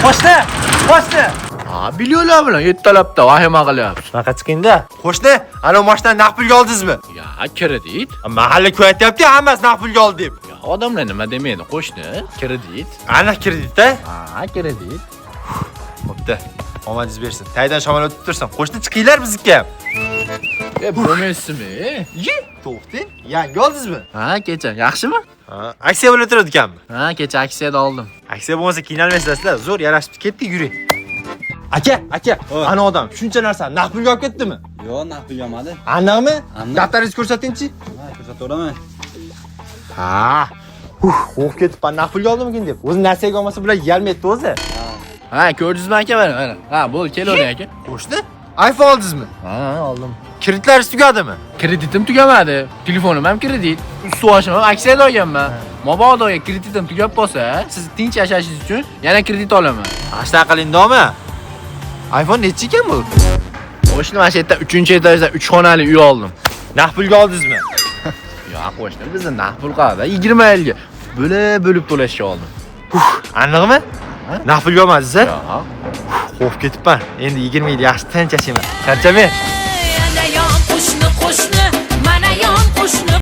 Qo'shni, qo'shni. Ha, millionlar bilan ertalabda vahima qilyapsiz. Shunaqa chiqingda. Qo'shni, ana mashinani naqd pulga oldingizmi? Ya, kredit. Mahalla ko'aytyapti, hammasi naqd pulga oldi deb. Ya, odamlar nima demaydi, qo'shni, kredit. Aniq kreditda. Ha, kredit. Bo'pti. Omadingiz bersin. Taydan shamol o'tib tursin. Qo'shni chiqinglar bizniki ham. E, bo'lmaysizmi? Yi, to'xting. Yangi oldingizmi? Ha, kecha yaxshimi? Ha, aksiya bo'lib turadi ekanmi? Ha, kecha aksiyada oldim. Aksiya bo'lmasa qiynalmaysizlar sizlar. Zo'r yarashib ketdik, yuring. Aka, aka, ana odam shuncha narsani naqd pulga olib ketdimi? Yo'q, naqd pulga olmadi. Aniqmi? Aniq. Daftaringizni ko'rsatingchi. Ha, ko'rsataveraman. Ha. Qo'rqib ketibman, naqd pulga oldimikin deb. O'zi narsaga olmasa bular yeyolmaydi o'zi. Ha, ko'rdingizmi aka mana, mana. Ha, bo'ldi, kelavering aka. Qo'shni, iPhone oldingizmi? Ha, oldim. Kreditlaringiz tugadimi? Kreditim tugamadi. Telefonim ham kredit. Usti boshim ham aksiyada olganman. Mabodo kreditim tugab qolsa, siz tinch yashashingiz uchun yana kredit olaman. Ha, shunaqa qiling doma. iPhone nechi ekan bu? Qo'shni mana shu yerda 3-etajda 3 xonali uy oldim. Naqd pulga oldingizmi? Yo'q, qo'shni bizni naqd pul qiladi. 20 yilga bo'lib bo'lib to'lashga oldim. Aniqmi? Naqd pulga olmadingiz a? Yo'q. Qo'rqib ketibman. Endi 20 yil yaxshi tinch yashayman. Charchamang.